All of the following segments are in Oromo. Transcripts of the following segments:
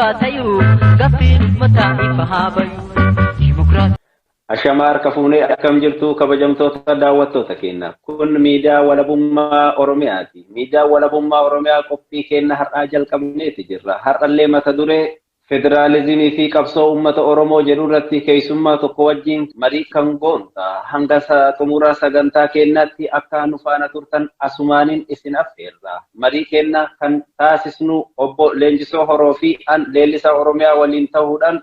Dhugaa tayuu gaffiin mataa ifa haa bayu. Dimokiraasii. Ashamaa harka fuunee, akkam jirtu kabajamtoota daawwattoota keenya? Kun miidiyaa Walabummaa Oromiyaati. Miidiyaa Walabummaa Oromiyaa qophii keenya har'aa jalqabneeti jirra. Har'allee mata duree federaalizimii fi qabsoo uummata Oromoo jedhu irratti keessummaa tokko wajjin marii kan goonta. Hanga xumura sagantaa keenyaatti akka nu faana turtan asumaaniin isin affeerra. Marii keenya kan taasisnu obbo Leenjisoo Horoo fi an Leellisaa Oromiyaa waliin ta'uudhaan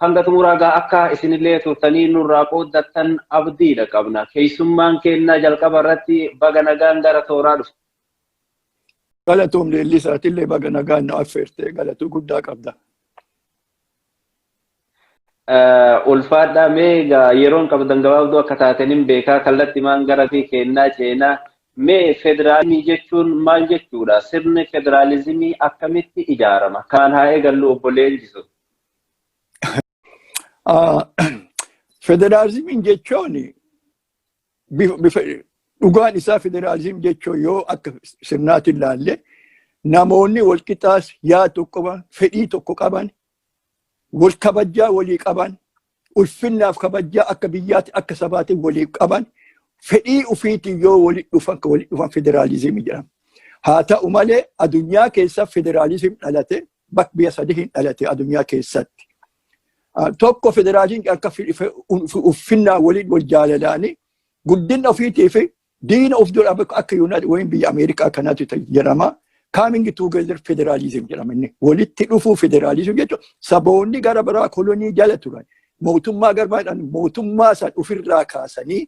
hanga xumuraa gaa akka isinillee turtanii nurraa qooddattan abdiidha qabna. Keessummaan keenya jalqaba irratti baga nagaan gara tooraa dhufe. Galatoom Leellisaatillee, baga nagaan na affeerte, galatuu guddaa qabda. Ulfaadhaa. Mee egaa yeroon qabdan gabaabduu akka taateen beekaa, kallattii maan gara fi kennaa ceenaa. Mee federaalizimii jechuun maal jechuudha? Sirni federaalizimii akkamitti ijaarama? Kaan haa eegallu, obbo Leenjisu. Federaalizimiin jechuun bifa dhugaan isaa, federaalizimii jechuun yoo akka sirnaatti ilaalle, namoonni wal qixaas yaada tokko qaban, fedhii tokko qaban, wal kabajaa walii qaban, ulfinnaaf kabajaa akka biyyaatti, akka sabaatti walii qaban, fedhii ofiitiin yoo walitti dhufan, kan walitti dhufan federaalizimii jedhama. Haa ta'u malee, addunyaa keessa federaalizimii dhalate bakka biyya sadii hin dhalate addunyaa keessatti. Tokko, federaalizimii akka ulfinnaa waliin wal jaalalaanii guddina ofiitii fi diina of dura akka United wayin biyya Ameerikaa kanaatti jedhama. Coming together federalism jedhama inni. Walitti dhufuu federalism jechuun saboonni gara biraa kolonii jala turan, mootummaa gara biraadhaan mootummaa san ofirraa kaasanii,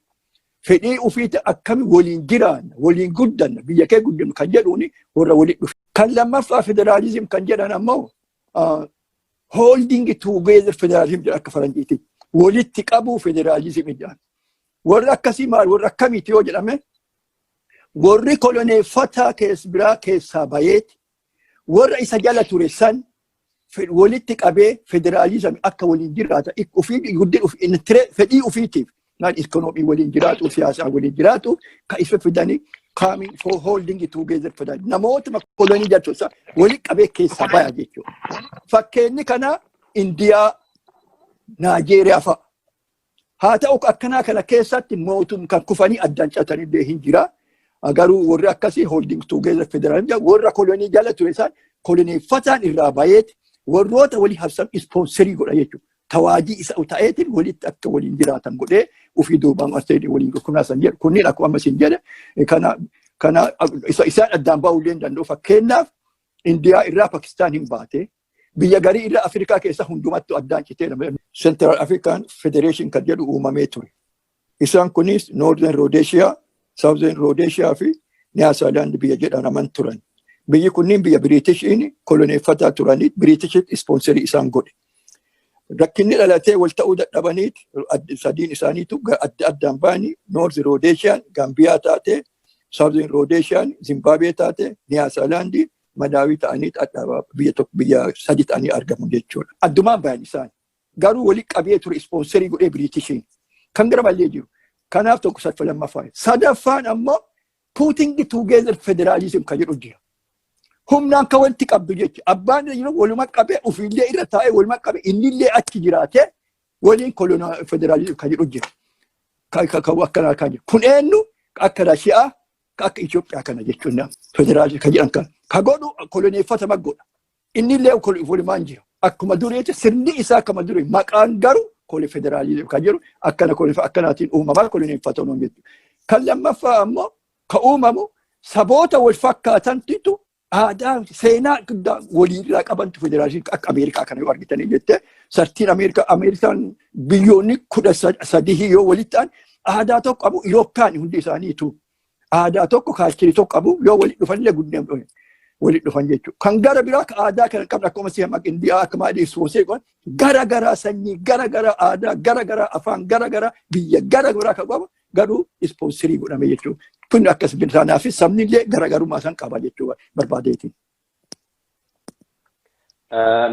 fedhii ofiitti akkami waliin jiraanna, waliin guddanna, biyya kee guddinu kan jedhuuni warra walitti dhufe. Kan lammaffaa federalism kan jedhan ammoo holding together federalism jedha akka faranjiitti. Walitti qabuu federalism jedhan. Warri akkasii maal, warri akkamiiti yoo jedhame, warri koloneeffataa keessa biraa keessaa bayeeti warra isa jala ture san walitti qabee federaalizimii akka waliin jiraata ofii guddin fedhii ofiitiif naan ikoonoomii waliin jiraatu, siyaasaa waliin jiraatu ka isa fidanii coming for holding together fidan, namoota kolonii jechuudha walitti qabee keessaa baya jechuudha. Fakkeenyi kana Indiyaa, Naajeeriyaa fa'a. Haa ta'u, akkanaa kana keessatti mootum kan kufanii addaan catanillee hin jira. Garuu warri akkasii holding together federalism warra kolonii jala ture isaan koloneeffataan irraa bayeeti warroota walii habsan sponsorii godha jechuudha. Tawaajii isa ta'eetiin walitti akka waliin jiraatan godhee ofii duubaan as ta'e waliin kunnaasan jedhu. Kunniin akkuma amma isin jedhe kana kana isaan addaan ba'uu illee hin danda'u. Fakkeenyaaf, Indiyaa irraa Pakistaan hin baate. Biyya garii irraa Afrikaa keessa hundumattu addaan citee Central African Federation kan jedhu uumamee ture. Isaan kunis Northern Rhodesia, Southern Rhodesia fi Nyasaland biyya jedhaman turan. Biyyi kunniin biyya Biriitishiin koloneeffataa turanii, Biriitishitti sponsorii isaan godhe. Rakkinni dhalatee wal ta'uu dadhabaniit sadiin isaaniitu adda addaan ba'anii, North Rhodesiaan Gambiyaa taate, Southern Rhodesiaan Zimbabwe taate, Nyasaland Malaawii ta'anii biyya tokko biyya sadi ta'anii argamu jechuudha. Addumaan bayan isaan. Garuu walitti qabee ture, sponsorii godhee Biriitishiin. Kan gara malee jiru. Kanaaf tokko sadfa lammaffaa. Sadaffaan ammoo putting together federalism kan jedhu jira. Humnaan kan walitti qabdu jechuudha. Abbaan jiru waluma qabee ofiillee irra taa'ee, waluma qabee innillee achi jiraatee waliin kolonaa federalism kan jedhu jira. Kan akkanaa kan jiru. Kun eenyu? Akka Rashiyaa, akka Itoophiyaa kana jechuun federaalism kan jedhan kan. Ka godhu koloneeffatama godha. Innillee walumaan jira. Akkuma duriitti sirni isaa akkuma durii, maqaan garuu kole federaalism kan jedhu akkana akkanaatiin uumamaa koloneeffatamu jechuudha. Kan lammaffaa ammoo ka uumamu saboota wal fakkaatantitu aadaa seenaa guddaa waliirraa qabantu federaalism, akka Ameerikaa kana yoo argitanii jette, sartiin Ameerikaa, Ameerikaan biyyoonni 13 yoo walitti ta'an aadaa tokko qabu. Yookaan hundi isaaniitu aadaa tokko, culturii tokko qabu, yoo walitti dhufanillee guddina walitti dhufan jechuudha. Kan gara biraa ka aadaa kana qabna akkuma si hamma Indiyaa akka maadii soosee gara garaa, sanyii gara garaa, aadaa gara garaa, afaan gara garaa, biyya gara garaa kan qabu garuu sponsorii godhame jechuudha. Kun akkas kanaaf sabni illee garaagarummaa isaan qaba jechuudha barbaadeetiin.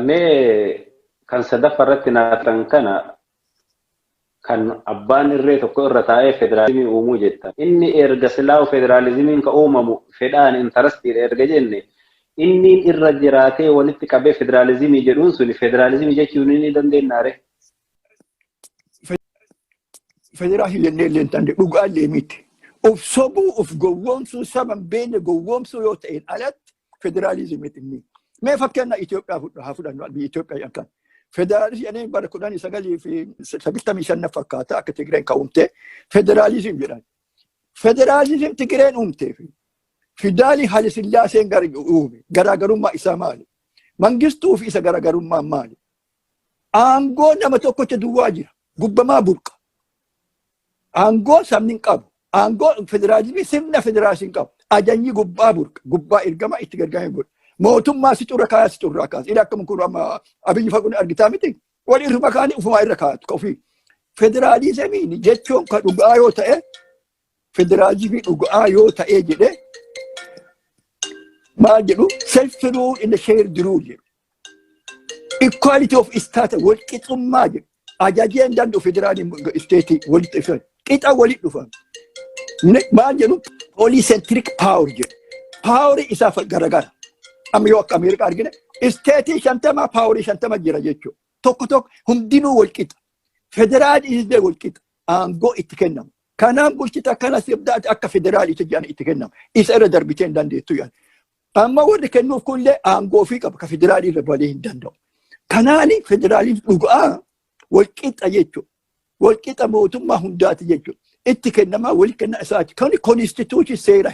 Mee kan sadaffaa irratti naatan kana, kan abbaan irree tokko irra taa'ee federaalizimii uumuu jetta. Inni erga silaa'u federaalizimiin ka uumamu fedhaan interestiidha erga jenne, Inni irra jiraatee walitti qabee federaalizimii jedhuun suni federaalizimii jechuun ni dandeenyaare. Federaalizimii jennee illee hin dandeenye, dhugaallee miti. Of sobuu, of gowwoomsuu, saba hin beekne gowwoomsuu yoo ta'een alatti federaalizimii inni. Mee fakkeenya Itoophiyaa haa fudhannu, biyya Itoophiyaa akkan. Federaalizimii jedhanii bara 1995 fakkaata akka Tigreen ka'umte federaalizimii jedhan. Federaalizimii Tigreen uumtee fi Fidaalii Haile Sillaaseen uume garaagarummaa isaa maali? Mangistuu fi isa garaagarummaa maali? Aangoo nama tokkocha duwwaa jira. Gubbamaa burqa. Aangoo sabni hin qabu. Aangoo federaalizimii, sirna federaalizimii hin qabu. Ajajni gubbaa burqa. Gubbaa ergama itti gargaarame godha. Mootummaa si xurra kaaya, si xurraa kaasa. Ila akkam kun amma Abiyyi fa'a kun argitaa miti. Wal irruma kaanii ufumaa irra kaa'atu ofii. Federaalizimiin jechuun kan dhugaa yoo ta'e, federaalizimii dhugaa yoo ta'e jedhe, maal jedhu? Self rule in the shared rule jedhu. Equality of status, wal qixxummaa jedhu. Ajajee hin danda'u federaalii state walitti dhufan. Qixa walitti dhufan. Maal jedhu? Polycentric power jedhu. Power isaa garagara. Amma yoo akka Ameerikaa argine, state 50, power 50 jira jechuudha. Tokko tokko hundinuu wal qixa. Federaalii illee wal qixa. Aangoo itti kennamu. Kanaan bulchita kana sibdaati akka federaaliitti jedhan itti kennama. Isa irra darbitee hin dandeettu jedhan. Amma warri kennuuf kunillee aangoo ofii qaba. Ka federaalii irra balee hin danda'u. Kanaani federaaliin dhugaa wal qixa jechuudha. Wal qixa mootummaa hundaati jechuudha. Itti kennamaa wal kenna isaati. Kuni constitution, seera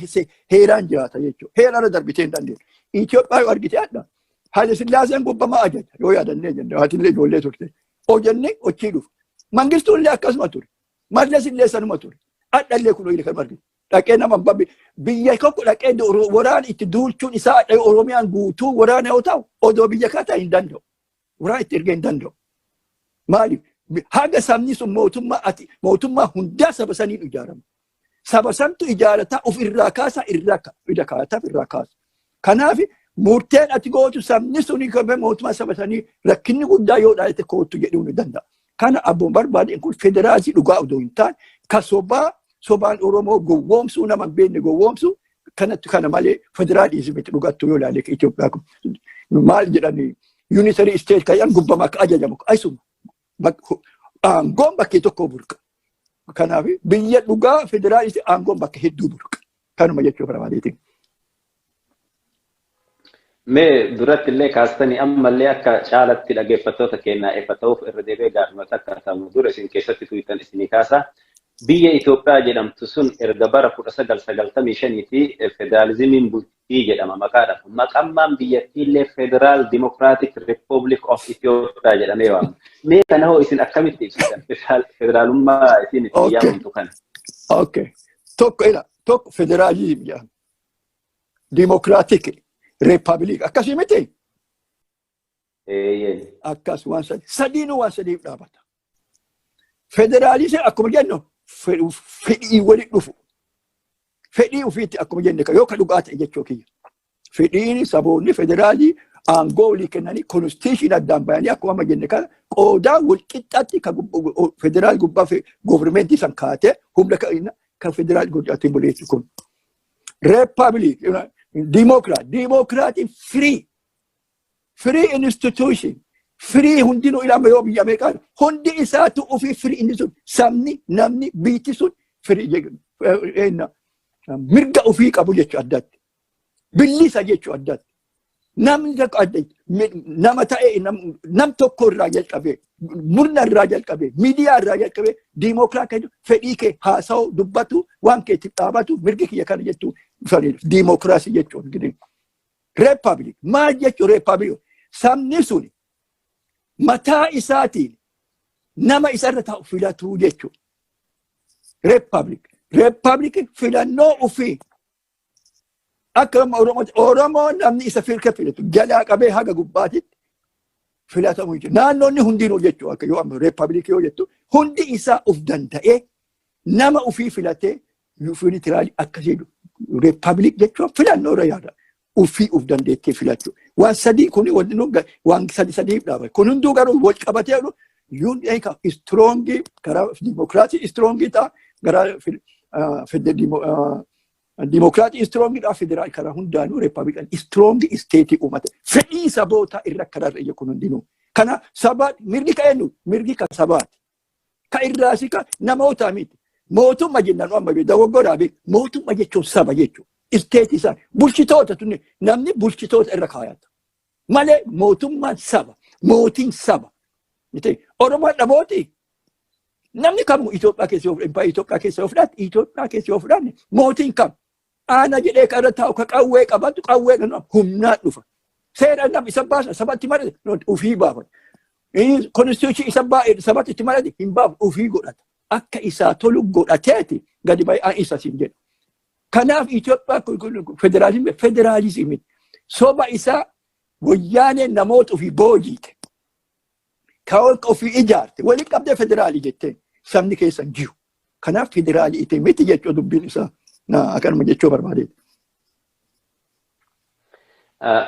heeraan jiraata jechuudha. Heera irra darbitee hin dandeettu. Itoophiyaa yoo argite adda. Haile Sillaaseen gubbamaa ajaja. Yoo yaadannee jenne, haatillee ijoollee turte. O jennee ochii dhufu. Mangistuun illee akkasuma ture. Mallas illee sanuma ture. Adda illee kun kan argite. Dhaqee nama biyya tokko dhaqee waraana itti duulchuun isaa Oromiyaan guutuu waraana yoo ta'u, odoo biyya kataa hin danda'u. Waraana itti ergee hin danda'u. Maaliif? Haga sabni sun mootummaa ati mootummaa hundaa saba saniin ijaarama. Saba santu ijaarataa of irraa kaasaa, irraa irra kaataaf irraa kaasa. Kanaaf murteen ati gootu sabni suni mootummaa saba sanii rakkinni guddaa yoo dhalate kootu jedhuu ni danda'a. Kana abboon barbaade kun federaalizii dhugaa odoo hin taane, ka sobaa, sobaan Oromoo gowwoomsuu, nama hin beekne gowwoomsuu kanatti kana malee federaalizimitti dhugattu yoo ilaalle, Itoophiyaa kun maal jedhanii unitary state kan gubbama akka ajajamu asuma aangoon bakkee tokko burqa. Kanaaf biyya dhugaa federaalistii aangoon bakka hedduu burqa. Kanuma jechuu barbaadeetiin. Mee duratti illee kaastanii, ammallee akka caalatti dhaggeeffattoota keenyaa ifa ta'uuf irra deebi'ee gaafimata akka ta'u dura isin keessatti tuutan isinii kaasa. Biyya Itoophiyaa jedhamtu sun erga bara 1995ti federaalizimiin bultii jedhama maqaadhaaf. Maqammaan biyyattiillee Federal Democratic Republic of Ethiopia jedhamee waamama. Mee kana hoo isin akkamitti ibsitan? Federaalummaa isin itti yaamamtu kana. Okay. Tokko ila tokko federaalizim jedhama. Democratic Republic akkasii miti? Akkas waan sadi. Sadiinuu waan sadiif dhaabata. Federaalizim akkuma jennu fedhii walitti dhufu. Fedhii ofiitti akkuma jenne yoo ka dhugaa ta'e jechuu kiyya. Fedhiin saboonni federaalii aangoo walii kennanii, constitution addaan bayanii, akkuma amma jenne kana qoodaa wal qixxaatti ka federaal gubbaa government san kaatee humna kan federaal guddaatti buleessu kun. Republic, Democrat, Democratic free, free institution, free hundinuu ilama yoo biyya Ameerikaa hundi isaatu ofii free, inni sun sabni namni biitti sun free, mirga ofii qabu jechuu addatti. Bilisa jechuu addatti. Namni tokko adda nama ta'e, nam tokko irraa jalqabee, murna irraa jalqabee, miidiyaa irraa jalqabee, diimokiraat kan fedhii kee haasa'u, dubbatu, waan keetiif dhaabatu, mirgi kiyya kana jechuu diimokiraasii jechuun. Republic maal jechuu? Republic sabni sun mataa isaatiin nama isarra taa'u filatuu jechuudha. Republic. Republic filannoo ofii. Akka amma Oromoo, Oromoo namni isa firka filatu jalaa qabee haga gubbaatitti filatamu jechuudha. Naannoonni hundinuu jechuudha. Akka yoo amma republic yoo jettu, hundi isaa of danda'ee nama ofii filatee unitarily akkasii republic jechuun filannoo irra yaada. Ofii of dandeettee filachuu. Waan sadii kuni waan sadi sadiif dhaaba. Kun hunduu garuu wal qabatee yuun strong karaa dimokiraasii strong ta'a, karaa Dimokiraatii strongidhaa, federaal karaa hundaanuu republican strong state uummata. Fedhii sabootaa irra kararra ija kun hundinuu. Kana saba mirgi ka eenyu? Mirgi ka sabaati. Ka irraasi ka namootaa miti. Mootummaa jennaan amma dogoggoraa beeku. Mootummaa jechuun saba jechuudha. State isaa bulchitoota tunni namni bulchitoota irra kaayata. Malee mootummaan saba. Mootiin saba. Oromoon dhabooti. Namni kamuu Itoophiyaa keessa yoo fudhanne, Itoophiyaa keessa yoo fudhatte, Itoophiyaa keessa yoo fudhanne, mootiin kam? Aana jedhee kan irra taa'u ka qawwee qabatu, qawwee kan humnaan dhufa. Seera nam isa baasa, sabatti marate ofii baafata. Constitution isa sabatti itti marate hin baafu, ofii godhata. Akka isaa tolu godhateeti gadi ba'ee isa siin jedhu. Kanaaf Itoophiyaa federaalizimii federaalizimii soba isaa wayyaaneen namoota ofii boojiite. Ka ofii ijaarte waliin qabdee federaalii jetteen sabni keessa hin jiru. Kanaaf federaalii itti miti jechuu dubbiin isaa akkanuma jechuu barbaadeeti.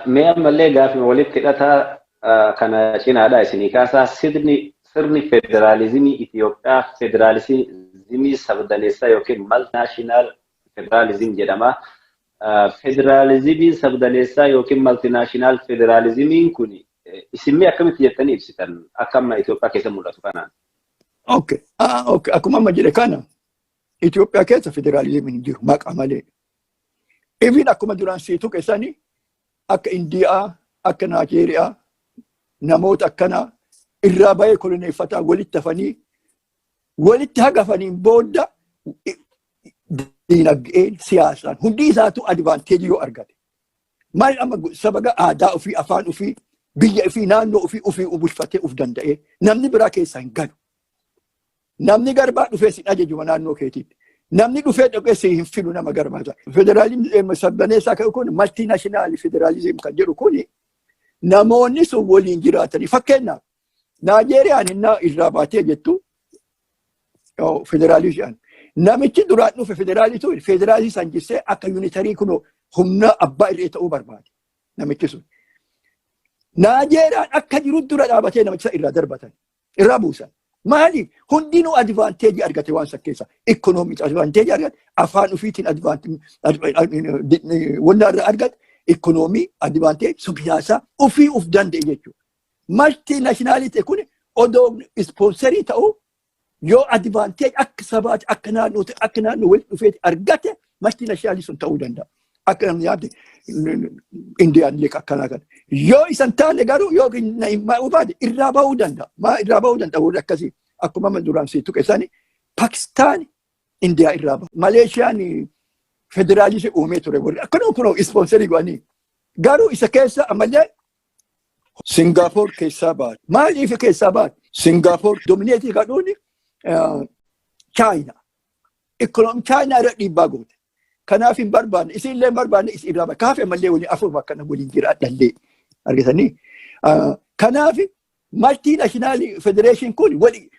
Mee ammallee gaafima walitti hidhataa kana cinaadha isinii kaasaa. Sirni federaalizimii Itoophiyaa federaalizimii sabdaneessaa yookiin multinational federalism jedhama. Federaalizimiin sabdaneessaa yookiin multinational federalismiin kun isin akkamitti jettanii ibsitan akka amma Itoophiyaa keessa mul'atu kanaan? Okay. Ah, okay. Akkuma amma jedhe kana, Itoophiyaa keessa federaalizimiin hin jiru maqaa malee. Even akkuma duraan siitu keessanii akka Indiyaa, akka Naajeeriyaa, namoota akkanaa irraa bahee koloneeffataa walitti hafanii, walitti hagafaniin booda diinagdeen, siyaasaan hundi isaatu advantage yoo argate. Maal amma sababa aadaa ofii, afaan ofii, biyya ofii, naannoo ofii ofii bulfatee of danda'ee namni biraa keessaa hin galu. Namni garbaa dhufee sin ajajuma naannoo keetiitti. Namni dhufee dhaqee si hin filu nama garbaa. Federaalizimii sabdaneessaa kan kun, multinational federalism kan jedhu kuni, namoonni sun waliin jiraatanii, fakkeenyaaf Naajeeriyaan innaa irraa baatee jettu federaalizimii. Namichi duraan dhufe federaalii ture, federaalii san jissee akka unitary kun humna abbaa irree ta'uu barbaade namichi sun. Naajeeriyaan akka jiru dura dhaabatee namicha irraa darbatan, irraa buusan. Maaliif? Hundinuu advantage argate waan san keessa. Economic advantage argate, afaan ofiitiin wanna irraa argate, economy advantage, siyaasaa ofii uf danda'e jechuudha. Multinationality kun odoo sponsorii ta'uu yoo advantage akka sabaati, akka naannootti, akka naannoo walitti dhufeeti argate, multinationality sun ta'uu danda'a. Akka namni yaadde Indiyaan illee akkanaa kana. Yoo isan taane garuu, yoo hin baate, irraa bahuu danda'a. Maa irraa bahuu danda'a warri akkasii? Akkuma amma duraan sii tuqe sani, Pakistaan Indiyaa irraa bahu. Maleeshiyaan federaalisii uumee ture, warri akkanuma kunoo sponsorii godhanii. Garuu isa keessa ammallee Singaappoor keessaa baate. Maaliif keessaa baate? Singaappoor dominate godhuuni Chaayinaa. Economy Chaayinaa irra dhiibbaa goote. Kanaaf hin barbaanne, isin illee hin barbaanne, isin irraa baate. Kaaf ammallee waliin afur akkana waliin jiraadhallee argatanii. Kanaaf multinational federation kun wali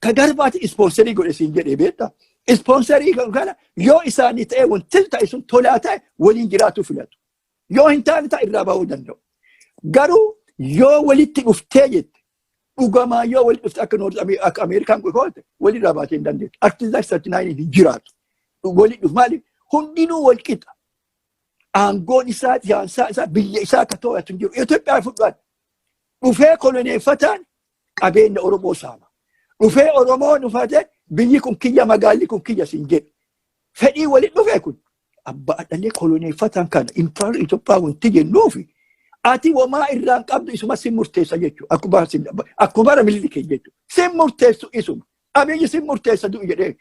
ka garbaati sponsorii godhe siin jedhee beektaa. Sponsorii kana yoo isaanii ta'e, wanti ta'e sun tolaa ta'e, waliin jiraatu filatu. Yoo hin taane ta'e, irraa bahuu danda'u. Garuu yoo walitti dhuftee jette, dhugamaa yoo walitti dhufte, akka North akka Ameerikaan goote, walirraa baatee hin dandeettu. Article 39 hin jiraatu. Walitti dhufu maaliif? Hundinuu wal qixa. Aangoon isaa, siyaasaa isaa, biyya isaa akka to'atu hin jiru. Itoophiyaa fudhaan dhufee koloneeffataan qabeenya Oromoo saama. Dhufee Oromoo dhufatee biyyi kun kiyya, magaalli kun kiyya siin jedhu. Fedhii walitti dhufee kun abbaa dhalee koloneeffataan kana impaayera Itoophiyaa wanti jennuufi ati womaa irraan qabdu, isuma sin murteessa jechuudha. Akkuma bara Minilikii jechuudha. Sin murteessu isuma. Abiyyi sin murteessa du'u jedhee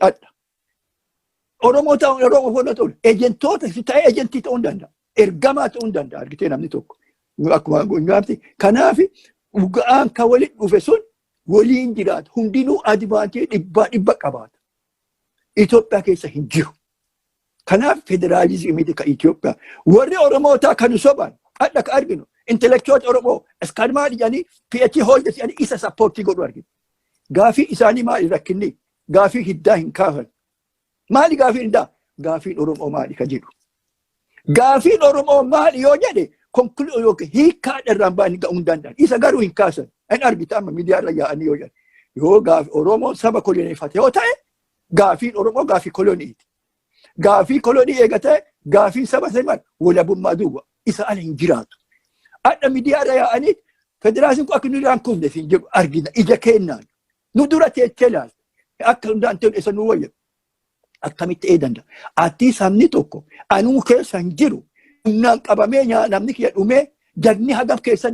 dhadha. Oromoo ta'uun, Oromoo fuula ta'uun, ejentoota ta'ee ejentii ta'uu hin danda'a. Ergamaa ta'uu hin danda'a argitee namni tokko. Akkuma gongaatti. Kanaaf dhugaan kan walitti dhufe sun waliin jiraata. Hundinuu advantage dhibbaa dhibba qabaata. Itoophiyaa keessa hin jiru. Kanaaf federaalizimii ka Itoophiyaa. Warri Oromootaa kan soban hadha ka arginu intellectual Oromoo iskaadmaa jedhanii, PhD holders jedhanii isa support godhu arginu. Gaafii isaanii maali rakkinni? Gaafii hiddaa hin kaafan. Maali gaafiin hiddaa? Gaafiin Oromoo maali ka jedhu. Gaafiin Oromoo maali yoo jedhe, yookiin hiikkaa irraan ba'anii ga'uu hin danda'an. Isa garuu hin kaasan. Hin argita amma miidiyaa irra yaa'anii yoo jedhan. Yoo gaafii Oromoo saba koloneeffate yoo ta'e, gaafiin Oromoo gaafii koloniiti. Gaafii kolonii eegatee gaafii saba saniin walabummaa duwwa isa ala hin jiraatu. Adha miidiyaarra yaa'anii federaasiin kun akka nu irraan kufne siin jedhu argina ija kennaan. Nu dura teechee laal akka hundaan ta'e isa nu wayya. Akkamitti ta'ee danda'a? Ati sabni tokko anuu keessa hin jiru humnaan qabamee namni kiyya dhumee jagni hagam keessa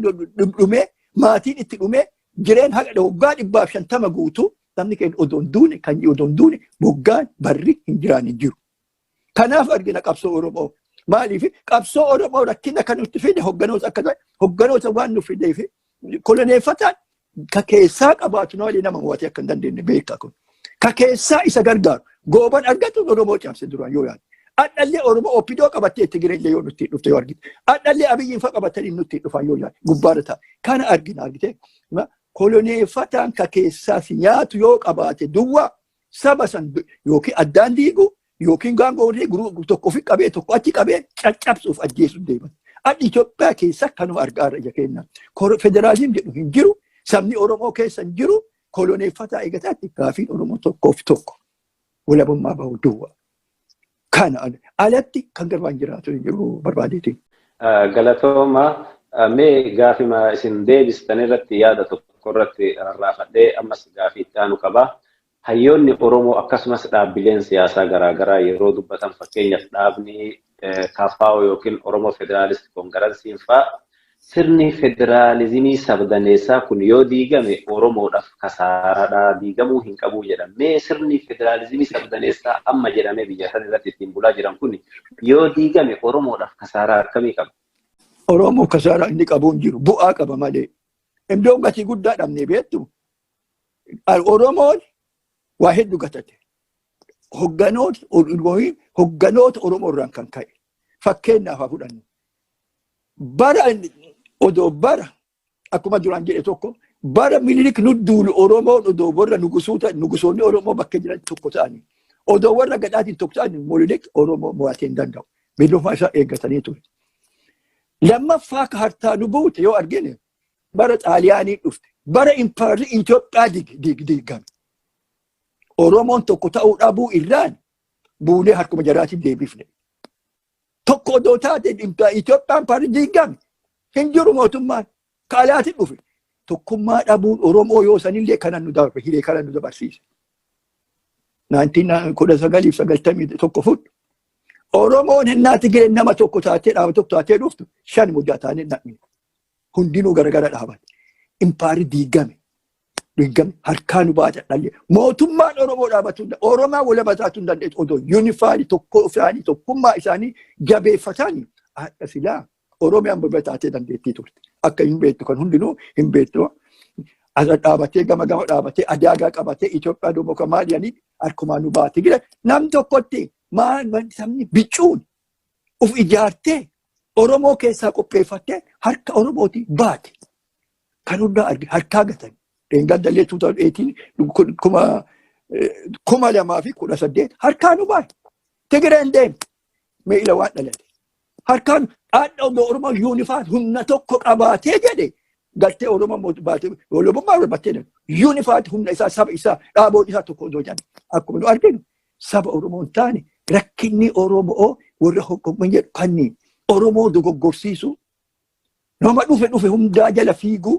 dhumee maatiin itti dhumee jireen haga waggaa 150 guutuu namni keenya odoo hin duune kan odoo hin duune waggaan barri hin jiraan hin jiru. Kanaaf argina qabsoo Oromoo. Maaliif qabsoo Oromoo rakkina kan nutti fide hogganoota akka ta'e hogganoota waan nu fideef koloneeffataan ka keessaa qabaatu malee nama mo'atee akka hin dandeenye beekaa kun. Ka keessaa isa gargaaru gooban argatu Oromoo cabse duraan yoo yaadu. Adhallee Oromoo OPDO qabattee Tigireellee yoo nutti dhufte yoo argite. Adhallee Abiyyiin fa qabatanii nutti dhufan yoo yaadu gubbaarra ta'a. Kana argina argite. Koloneeffataan ka keessaa si nyaatu yoo qabaate duwwaa saba san yookiin addaan diigu yookiin gaangoo tokko ofi qabee tokko achi qabee caccabsuuf ajjeesuuf deeman. Addi Itoophiyaa keessa kanuma argaa irra ija keenya. Federaalizim jedhu hin jiru. Sabni Oromoo keessa hin jiru. Koloneeffataa eegataatti gaafiin Oromoo tokkoof tokko. Walabummaa bahu duwwa. Kana alatti kan garbaan jiraatu hin jiru barbaadeetiin. Galatooma, mee gaafima isin deebistan irratti yaada tokko irratti rarraafadhee ammas gaafii itti aanu qaba. Hayyoonni Oromoo akkasumas dhaabbileen siyaasaa garaagaraa yeroo dubbatan, fakkeenyaaf dhaabni KFO yookiin Oromoo Federaalist Koongiransiin fa'aa, sirni federaalizimii sabdaneessaa kun yoo diigame Oromoodhaaf kasaaraadha, diigamuu hin qabu jedha. Mee sirni federaalizimii sabdaneessaa amma jedhamee biyya sana irratti ittiin bulaa jiran kun yoo diigame Oromoodhaaf kasaaraa akkamii qaba? Oromoo kasaaraa inni qabu hin jiru. Bu'aa qaba malee. Iddoon gatii guddaa dhabnee beektu. Oromoon waa hedduu gatate. Hogganoota Oromoo irraan kan ka'e. Fakkeenyaaf haa fudhannu. Bara odoo bara akkuma duraan jedhe tokko bara Minilik nu duulu Oromoon odoo warra nugusoota nugusoonni Oromoo bakka jiran tokko ta'anii odoo warra gadhaatiin tokko ta'anii Minilik Oromoo mo'atee hin danda'u. Bilisummaa isaa eeggatanii ture. Lammaffaa ka hartaa nu buute yoo argine bara Xaaliyaanii dhufte, bara impaayerri Itoophiyaa diigame. Oromoon tokko ta'uu dhabuu irraan buunee harkuma jaraatiin deebifne. Tokko odoo taate Itoophiyaan impaayerri diigame hin jiru mootummaan kaalaatiin dhufe. Tokkummaa dhabuun Oromoo yoo sanillee kana nu darbe hiree kana nu dabarsiise. 1991 fudhu. Oromoon hinnaa Tigireen nama tokko taatee dhaaba tokko taatee dhuftu shan mujaa taanee naqne. Hundinuu garagara dhaaban. Impaayerri diigame. Diigame harkaa nu baate dhalle. Mootummaan Oromoo dhaabachuu hin Oromaa walaba taatu hin dandeessu. Odoo unified tokko isaanii tokkummaa isaanii jabeeffatanii hadha silaa Oromiyaan balbala taatee dandeettii turte. Akka hin beektu kan hundinuu hin beektu. Asa dhaabatee gama gama dhaabatee adaagaa qabatee Itoophiyaa duuba kan maal jedhanii harkumaan nu baate. Gila nam tokkotti maal sabni bicuun uf ijaartee Oromoo keessaa qopheeffattee harka Oromooti baate. Kan hundaa arge harkaa gatan. Dheengadda 2018 2018 harkaa nu baate. Tigireen deemte. Mee ila waan dhalate. Harkaan haadha Oromoo unified humna tokko qabaatee jedhe galtee Oromoo baatee walabummaa barbaadee unified humna isaa saba isaa dhaaboon isaa tokko odoo jedhan akkuma nu arginu saba Oromoo hin taane rakkinni Oromoo warra hoggomman jedhu kanneen Oromoo dogoggorsiisu nama dhufe dhufe hundaa jala fiiguu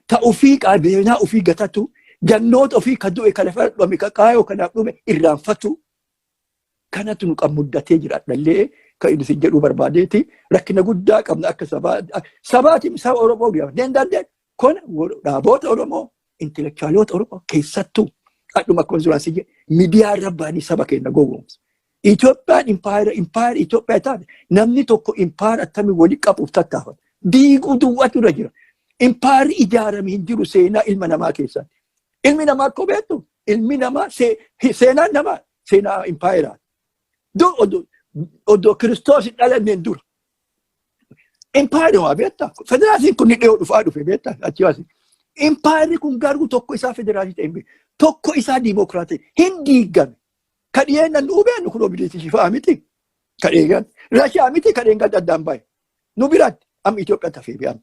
ta ofii qabeenyaa ofii gatatu jannoota ofii ka du'e ka lafa dhume ka kaayoo kanaaf dhume irraanfatu kanatu nu muddatee jira dhallee kan inni sin jedhuu barbaadeeti rakkina guddaa qabna akka sabaa sabaatiin saba Oromoo guyyaa danda'an kun dhaaboota Oromoo intelektuwaaloota Oromoo keessattuu adhuma akkuma duraan si jedhe miidiyaa irra ba'anii saba keenya gowwoomsu. Itoophiyaan impaayera impaayera Itoophiyaa taate namni tokko impaayera akkamii walii qabuuf tattaafata. Diiguu duwwaatu irra jira. Impaayerri ijaarame hin jiru seenaa ilma namaa keessatti. Ilmi namaa akkoo beektu ilmi namaa seenaan namaa seenaa impaayeraati. Dur odoo Kiristoos hin dhalanneen dura. Impaayerri waa beektaa? Federaasiin kun ni dhiyoo dhufaa dhufe beektaa? Achi asi. Impaayerri kun garuu tokko isaa federaasii ta'e hin beeku. Tokko isaa diimokiraatii hin diigame. Ka dhiyeennan nu beeknu kun Biriitish fa'aa miti. Ka dheegan. Rashiyaa miti ka dheengan addaan bahe. Nu biratti amma Itoophiyaa tafee be'ama.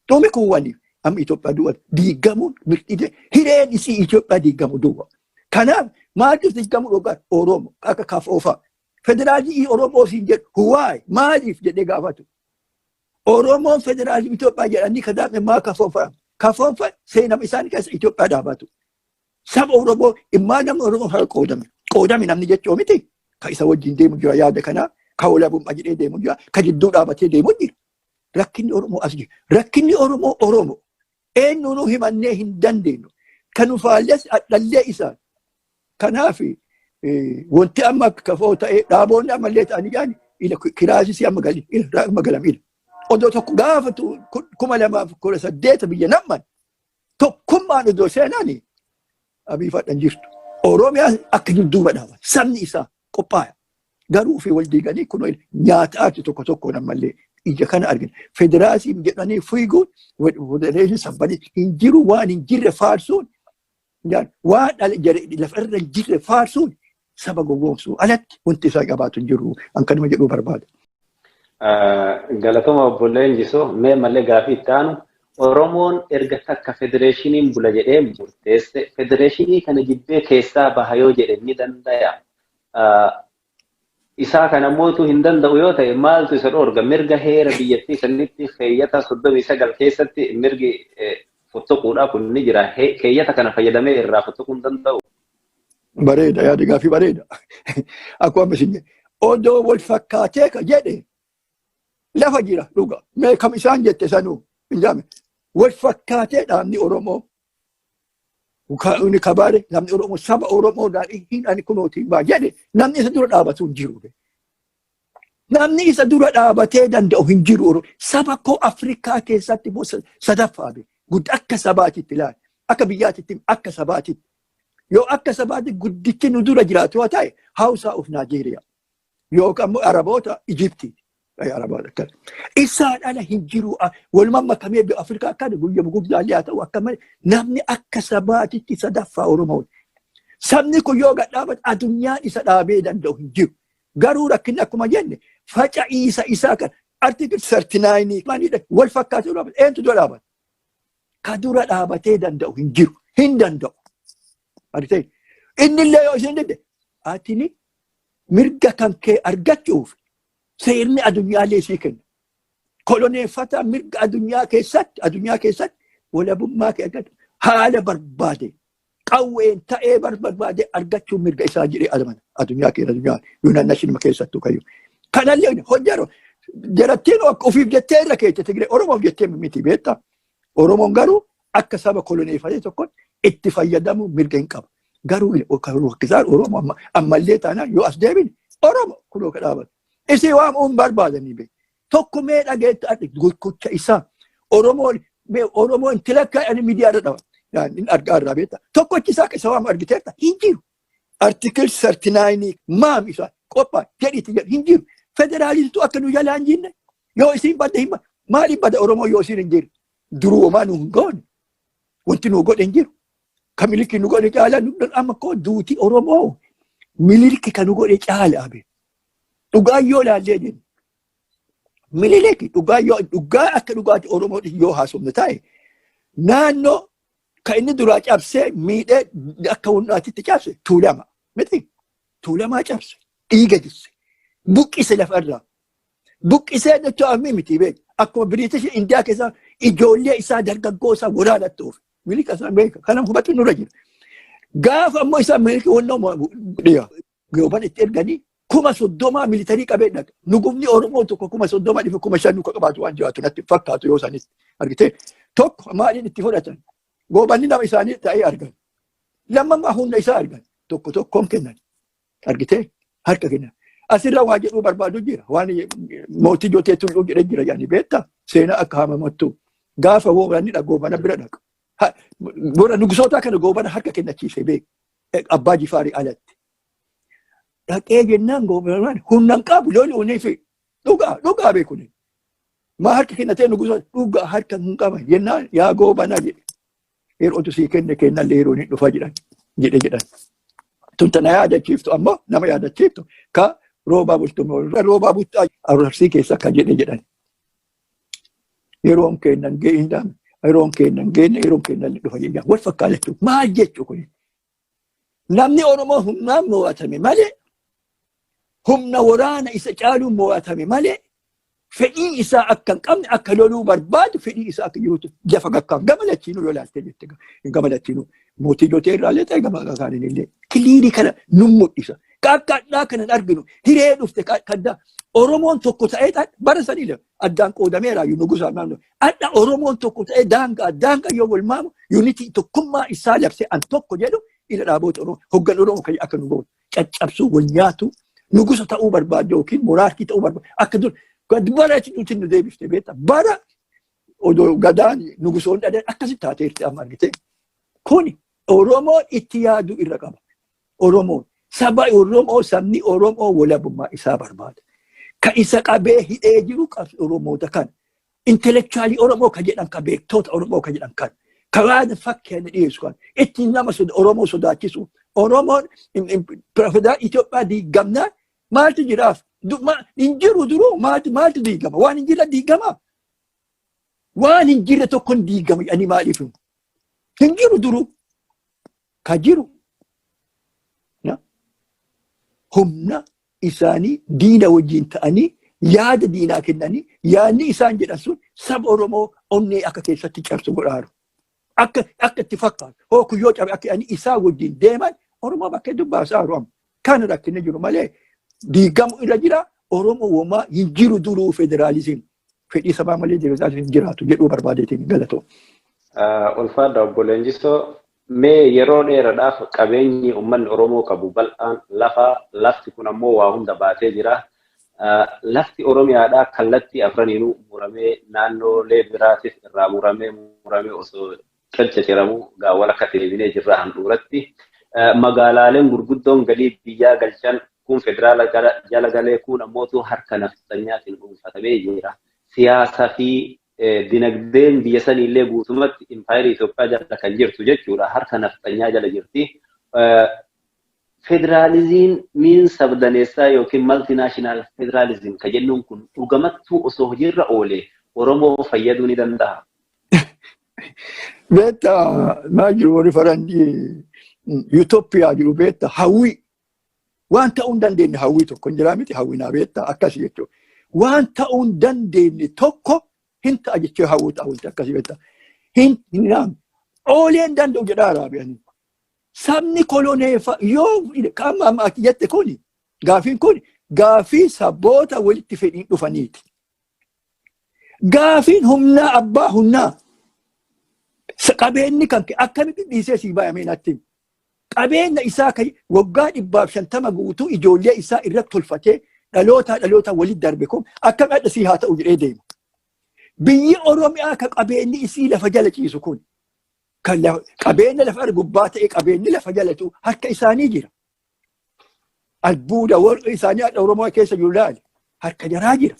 Dhume kun waliif amma Itoophiyaa duwwa diigamuun mirqite hireen isii Itoophiyaa diigamu duwwa. Kanaaf maaliif diigamuu dhogaa Oromoo akka kafoofaa. Federaalizimii Oromoo siin jedhu huwaay maaliif jedhee gaafatu. Oromoon federaalizimii Itoophiyaa jedhanii kadaame maa kafoonfama. Kafoonfa seenama isaanii keessa Itoophiyaa dhaabatu. Saba Oromoo immaa namni Oromoo fara qoodame. Qoodame namni jechuu miti. Ka isa wajjin deemu jira yaada kanaa. Ka walabummaa jedhee deemu jira. Ka jidduu dhaabatee deemu jira. Rakkinni Oromoo as jira. Rakkinni Oromoo Oromoo. Eenyuunuu himannee hin dandeenyu. Kan nu faalles dhallee isaan. Kanaaf wanti amma kafoo ta'ee dhaaboonni ammallee ta'anii jiran ila kiraasisii amma gali amma galam ila. Odoo tokko gaafa 2018 biyya namman tokkummaan odoo seenani abii fadhan jirtu. Oromiyaa akka dudduuba dhaaba. Sabni isaa qophaa'e. Garuu ofii wal diiganii kun nyaataati tokko tokkoon ammallee ija kana argina. Federaasiin jedhanii fiiguun federeeshin sabbanii hin jiru waan hin jirre faarsuun waan lafa irra hin jirre faarsuun saba gowwoomsuu alatti wanti isaa qabaatu hin jiru. An kanuma jedhuu barbaada. Galatoma obbo Leenjisoo, mee malee gaafii itti aanu Oromoon erga takka federeeshiniin bula jedhee murteesse federeeshinii kana jibbee keessaa baha yoo jedhe ni danda'a. Isaa kana mootuu hin danda'u yoo ta'e maaltu isa dhoorga? Mirga heera biyyattii sanitti keeyyata 39 keessatti mirgi fottoquudhaa kun ni jira. Keeyyata kana fayyadamee irraa fottoquu hin danda'u. Bareeda yaada gaafii bareeda. Akkuma amma isin odoo wal fakkaatee ka jedhe lafa jira dhuga. Mee kam isaan jette sanuu hin jaame. Wal fakkaatee dhaabni Oromoo inni kabaare namni Oromoo saba Oromoo hin ani kunooti baa jedhe namni isa dura dhaabatu hin jiru. Namni isa dura dhaabatee danda'u hin jiru. Saba koo Afrikaa keessatti immoo sadaffaa be. Guddaa akka sabaatitti ilaali. Akka biyyaatitti akka sabaatitti. Yoo akka sabaatti guddichi nu dura jiraatu yoo ta'e Hausa of Nigeria. Yookaan immoo Araboota Ijiptii. Araboota akkana. Isaan ala hin jiru. Walumaa makamee Afrikaa akkana guyyaa guddaallee haa ta'u akka malee namni akka sabaatitti sadaffaa Oromooti. Sabni kun yoo gad dhaabate addunyaan isa dhaabee danda'u hin jiru. Garuu rakkinni akkuma jenne faca'iisa isaa kan article 39 maalidha wal fakkaatee dhaabate eentu dura dhaabate? Ka dura dhaabatee danda'u hin jiru. Hin danda'u. Argitee? Inni illee yoo isin didde atini mirga kan kee argachuuf seerni addunyaallee sii kenna. Koloneeffata mirga addunyaa keessatti walabummaa kee argatu haala barbaade qawween ta'ee barbaade argachuu mirga isaa jedhee amana addunyaa keessa addunyaa United Nation keessattuu kayyuu. Kanallee hojjeru jarattiin ofiif jettee irra keessa Tigree Oromoof jettee miti beektaa. Oromoon garuu akka saba koloneeffatee tokkotti itti fayyadamuu mirga hin qabu. Garuu rakkisaan Oromoo ammallee taanaan yoo as deebine Oromoo kunoo ka dhaabatu. Isii waamuun barbaadanii beeku. Tokko mee dhageetti ati gocha isaa Oromoon mee Oromoo itti lakkaa'anii miidiyaa irra dhaba. Inni argaa irraa beektaa. Tokkochi isaa isa waamu argiteerta hin jiru. Article 39 maam isaa qophaa jedhiiti jedhu hin jiru. Federaalistuu akka nu jalaa hin jinne yoo isiin badde hin maaliif bada Oromoo yoo isiin hin jiru. Duruumaa nu hin goone. Wanti nu godhe hin jiru. Ka Miliki nu godhe caalaa nu amma koo duuti Oromoo Miliki kan nu godhe caalaa be. Dhugaa yoo ilaallee jennu. Miliki dhugaa yoo dhugaa akka dhugaati Oromoo yoo haasofne ta'e naannoo kan inni duraa cabsee miidhee akka humnaatitti cabse Tuulama miti. Tuulamaa cabse dhiiga jisse buqqise lafarraa. Buqqisee jechuun ammi miti beek akkuma Biriitish Indiyaa keessa ijoollee isaa dargaggoo isaa waraanatti oofe. Miliki isaa beeka kana hubatu nurra jira. Gaafa ammoo isaa Miliki wannoo dhiyaa gooban itti erganii 30,000 military qabee dhaqa. Nugumni Oromoo tokko 30,000 dhife 5,000 nuka qabaatu waan jiraatu natti fakkaatu yoo isaanitti argitee. Tokko maaliin itti fudhatan? Goobanni nama isaanii ta'ee argan. Lammaffaa humna isaa argan. Tokko tokkoon kennan. Argitee harka kennan. Asirra waa jedhuu barbaadu jira. Waan mootii Jotee Tulluu jedhee jira yaani beektaa? Seenaa akka haamamattu. Gaafa goobanni dha goobana bira dhaqa. Bora nugusoota kana goobana harka kennachiise beek. Abbaa Jifaarii alatti. Dhaqee jennaan goobanaan humna hin qabu loluunii fi dhugaa dhugaa beekuni. Maa harka kennatee nugusoota dhugaa harka hin qaban jennaan yaa goobanaa jedhe. Yerootu sii kenne kennallee yeroo inni dhufa jedhan jedhe jedhan. Tun tana yaadachiiftu ammoo nama yaadachiiftu ka roobaa bultuu roobaa bultaa Arsii keessa akka jedhe jedhan. Yeroon kennan geenye yeroon kennan geenye yeroon kennan dhufa jedhan wal fakkaata maal jechuu kun. Namni Oromoo humnaan mo'atame malee Humna waraana isa caaluun mo'atame malee fedhii isaa akka hin qabne, akka loluu barbaadu fedhii isaa akka jirutu lafa gakkaaf gama lachiinuu yoo ilaalte jette, gama lachiinuu mootii jotee irraa illee ta'e gama kaaniin illee clear kana nun mul'isa. Akka addaa kana hin arginu hiree dhufte kadda Oromoon tokko ta'ee bara sanii addaan qoodameera nugusaa naannoo. Adda Oromoon tokko ta'ee daangaa daangaa yoo wal maamu unity tokkummaa isaa labsee an tokko jedhu ila dhaaboota Oromoo hoggan Oromoo kan akka nu gootu caccabsuu, wal nyaatu, nugusa ta'uu barbaadu yookiin monarchy ta'uu barbaadu akka dur bara achi nuti nu deebifte beekta, bara odoo gadaan nugusoon dhadan akkasitti taateerti amma argite. Kuni Oromoon itti yaaduu irra qaba. Oromoon saba Oromoo, sabni Oromoo walabummaa isaa barbaada. Ka isa qabee hidhee jiru Oromoota kana. Intellectual Oromoo ka jedhan, ka beektoota Oromoo ka jedhan kan. Ka waan fakkeenya dhiyeessu kan. Ittiin nama Oromoo sodaachisu. Oromoon federal Itoophiyaa diigamnaan maaltu jiraaf? Hin jiru duruu maaltu diigama? Waan hin jirre diigama. Waan hin jirre tokko hin diigama jedhanii maaliif himu? Hin jiru duruu. Ka jiru humna isaanii diina wajjin ta'anii yaada diinaa kennanii yaadni isaan jedhan sun saba Oromoo onnee akka keessatti cabsu godhaaru. Akka itti fakkaatu hoo kuyyoo cabe akka jedhanii isaan wajjin deeman Oromoo bakkee dubbaasaa amma. Kan rakkinni jiru malee diigamu irra jira. Oromoo womaa hin jiru duruu, federaalizim fedhii sabaa malee federaalizim hin jiraatu jedhuu barbaadeetiin, galatoo. Ulfaadha obbo Leenjisoo. Mee yeroo dheeraadhaaf qabeenyi uummanni Oromoo qabu bal'aan lafa, lafti kun ammoo waa hunda baatee jira. Lafti Oromiyaadhaa kallattii afraniinuu muramee, naannoolee biraatis irraa muramee muramee osoo caccaciramu gaawwan akka deebinee jirra handhuuratti. Magaalaaleen gurguddoon galii biyyaa galchan kun federaala jala galee, kun ammootu harka nafxanyaatiin dhuunfatamee jira. Siyaasaa fi dinagdeen biyya saniillee guutumatti impaayerii Itoophiyaa jala kan jirtu jechuudha. Harka nafxanyaa jala jirti. Federaalizimiin miin sabdaneessaa yookiin multinational federalism ka jennuun kun dhugamattuu osoo hojiirra oole Oromoo fayyaduu ni danda'a? Beektaa, maal jiru, warri faranjii utopia jiru, beektaa, hawwii waan ta'uu hin dandeenye, hawwii tokko hin jiraa miti, hawwii naa beektaa akkasii jechuudha. Waan ta'uu hin dandeenye tokko hin ta'a jechuu hawwii ta'a wanti akkasii, beektaa. Hin hin oolee hin danda'u jedhaa raabiyanii. Sabni koloneeffa yoo qaama amma ati jette kuni, gaafiin kun gaafii saboota walitti fedhiin dhufaniiti. Gaafiin humnaa abbaa humnaa qabeenyi kan kee akkamitti dhiisee sii baay'amee natti. Qabeenya isaa kan waggaa 150 guutuu ijoollee isaa irratti tolfatee dhalootaa dhaloota walitti darbe kun akkam adda sii haa ta'u jedhee deema. Biyyi Oromiyaa kan qabeenyi isii lafa jala ciisu kun, kan qabeenya lafa gubbaa ta'e, qabeenyi lafa jalatu harka isaanii jira. Albuuda warri isaanii hadha Oromoo keessa jiru laali harka jaraa jira.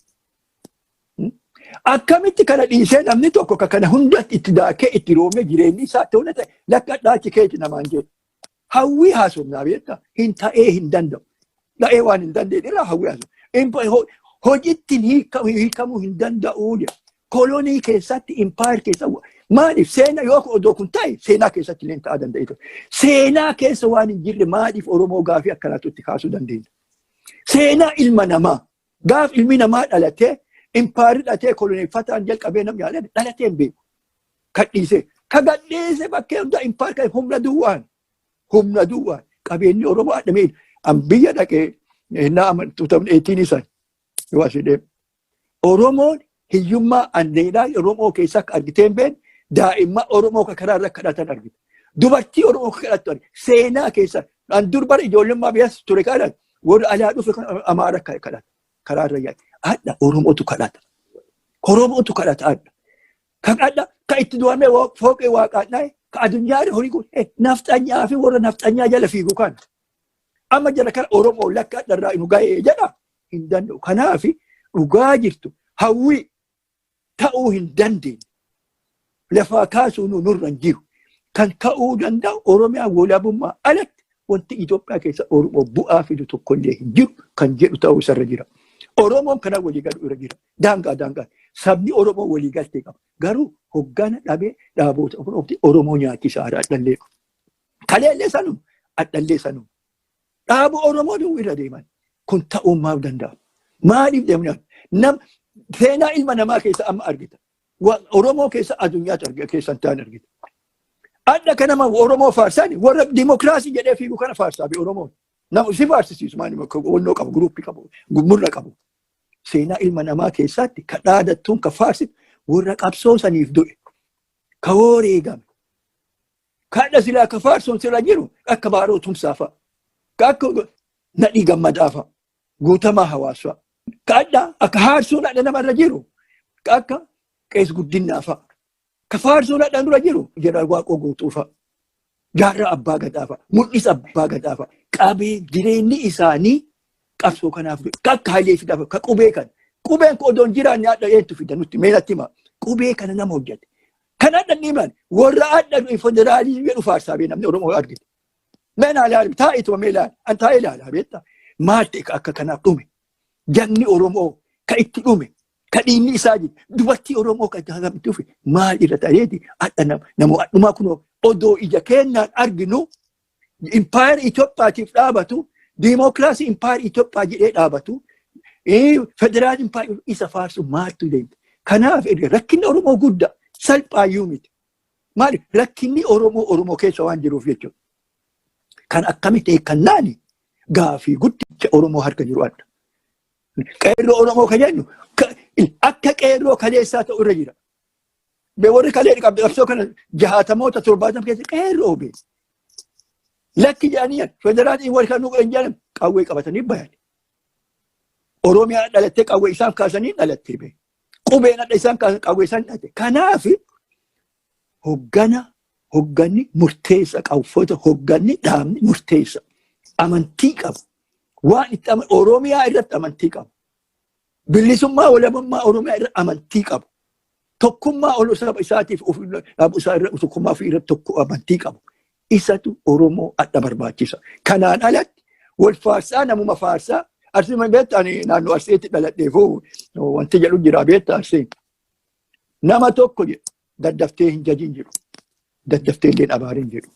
Akkamitti kana dhiisee namni tokko ka kana hunda itti daakee itti roomee jireenyi isaa ta'uu ta'e lakka dhaachi keeti namaan jedhu. Hawwii haasofnaa, beektaa, hin ta'ee hin danda'u. Ta'ee waan hin dandeenye irraa hawwii haasofna. Hojiitti hiikamuu hin danda'u jedha. Kolonii keessatti, impaayar keessa maaliif seenaa yoo odoo kun ta'e seenaa keessatti illee ta'aa danda'e ture. Seenaa keessa waan hin jirre maaliif Oromoo gaafii akkanaatu itti kaasuu dandeenya? Seenaa ilma namaa gaaf ilmi namaa dhalatee impaayarri dhalatee koloneeffataan jalqabee namni yaadate dhalatee hin beeku. Kan dhiisee ka gadhiise bakkee hunda impaayar kan humna duwwaan humna duwwaan qabeenyi Oromoo adhamee an biyya dhaqee naa 2018 san yoo asii deemu. Oromoon hiyyummaa andeedhaa Oromoo keessa akka argitee hin beekne, daa'imman Oromoo akka karaa irra kadhatan argita. Dubartii Oromoo akka kadhattu argita. Seenaa keessa an dur bara ijoollummaa biyyas ture kadhatan warra alaa dhufe kan Amaara kadhata karaa irra yaa'e. Hadha Oromootu kadhata. Oromootu kadhata hadha. Kan hadha kan itti du'amee fooqee waaqaan dhaye ka addunyaa irra horii kun nafxanyaa fi warra nafxanyaa jala fiigu kana. Amma jala kana Oromoo lakka hadha irraa nu ga'ee jedha hin danda'u. Kanaaf dhugaa jirtu hawwii ta'uu hin dandeenye. Lafaa kaasuu nurra hin jiru. Kan ta'uu danda'u Oromiyaa walabummaa alatti wanti Itoophiyaa keessa Oromoo bu'aa fidu tokkollee hin jiru kan jedhu ta'uu isarra jira. Oromoon kana walii galu irra jira. Daangaa daangaa. Sabni Oromoo walii galtee qaba. Garuu hoggana dhabee dhaaboota Oromoo nyaachisaa adhallee. Kaleellee sanuma, adhallee sanuma. Dhaaba Oromoo duwwaa irra deeman. Kun ta'uu maaf danda'a? Maaliif deemnaan? Nam seenaa ilma namaa keessa amma argita. Oromoo keessa addunyaatti argita keessa hin taane argita. Adda ka nama Oromoo faarsan warra dimokiraasii jedhee fiigu kana faarsaa bi Oromoon. Nama si faarsisiisu maali wannoo qabu, guruppii qabu, murna qabu. Seenaa ilma namaa keessatti ka dhaadattuun ka faarsitu warra qabsoo saniif du'e. Ka wareegame. Kadha silaa ka faarsuun sirra jiru akka Baaroo Tumsaa fa'a. Ka akka Nadhii Gammadaa fa'a. Guutamaa Hawaas fa'a. Kadha akka haarsuun hadha namarra jiru ka akka Qees Guddinnaa fa'a. Ka faarsuun hadha dura jiru Jeneraal Waaqoo Guutuu fa'a. Jaarraa Abbaa Gadaa fa'a. Mul'isa Abbaa Gadaa fa'a. Qabee jireenyi isaanii qabsoo kanaaf du'e. Ka akka Hayilee Fidaa fa'a. Ka qubee kana. Qubeen kun odoon jiraanne hadha eentu fida nutti mee natti himaa. Qubee kana nama hojjete. Kan hadha ni himan warra hadha du'e federaalizimii jedhu faarsaa bee namni Oromoo argite. Mee naa ilaali taa'ituma mee ilaali an taa'ee ilaala beektaa. Maal ta'e akka kanaaf dhume. Jagni Oromoo ka itti dhume ka dhiigni isaa jiru dubartii Oromoo ka itti dhufe maal irra ta'eeti hadha nama hadhumaa kunoo odoo ija keenyaan arginu impaayera Itoophiyaatiif dhaabatu diimookiraasii impaayera Itoophiyaa jedhee dhaabatu federaal impaayera isa faarsu maaltu deemte. Kanaaf erga rakkinni Oromoo guddaa salphaayyuu miti. Maali rakkinni Oromoo Oromoo keessa waan jiruuf jechuudha. Kan akkamitti hiikkannaani gaafii guddicha Oromoo harka jiru adda. Qeerroo Oromoo kan jennu akka qeerroo kaleessaa ta'u irra jira. Be warri kalee qabde qabsoo kana jahaatamoota 70 keessa qeerroo be. Lakki jedhanii federaalii warri kan nuuf hin jedhan qawwee qabatanii bayan. Oromiyaa dhalattee qawwee isaan kaasanii dhalattee be. Qubeen adda isaan kaasan qawwee isaan dhalatte. Kanaaf hoggana hogganni murteessa qabfoota hogganni dhaabni murteessa. Amantii qabu. Waan itti Oromiyaa irratti amantii qabu. Bilisummaa walabummaa Oromiyaa irra amantii qabu. Tokkummaa ol saba isaatiif dhabu isaa irra tokkummaa ofii irratti tokko amantii qabu. Isatu Oromoo adda barbaachisa. Kanaan alatti wal faarsaa namuma faarsaa Arsii ma beektaa ani naannoo Arsiitti dhaladheefuu wanti jedhu jira beektaa Arsiin. Nama tokko jedhu daddaftee hin jajin jedhu. Daddaftee illee abaarin jedhu.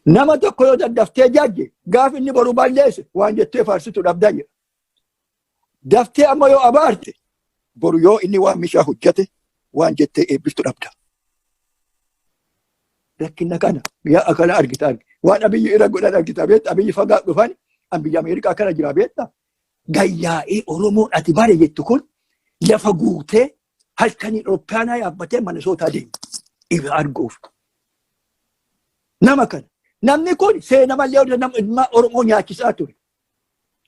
Nama tokko yoo daddaftee jajje gaaf inni boru balleesse waan jettee faarsitu dhabdaa jedha. Daftee amma yoo abaarte boru yoo inni waan mishaa hojjate waan jettee eebbiftu dhabda. Rakkina kana yaa kana argita argi. Waan Abiyyi irra godhan argita beekta. Abiyyi fagaa dhufan an biyya Ameerikaa kana jira beekta. Gayyaa'ee Oromoon ati bare jettu kun lafa guutee halkanii Awurooppaanaa yaabbatee Minnesota deema. Ifa arguuf. Nama kana. Namni kun seena malee nama ilmaa Oromoo nyaachisaa ture.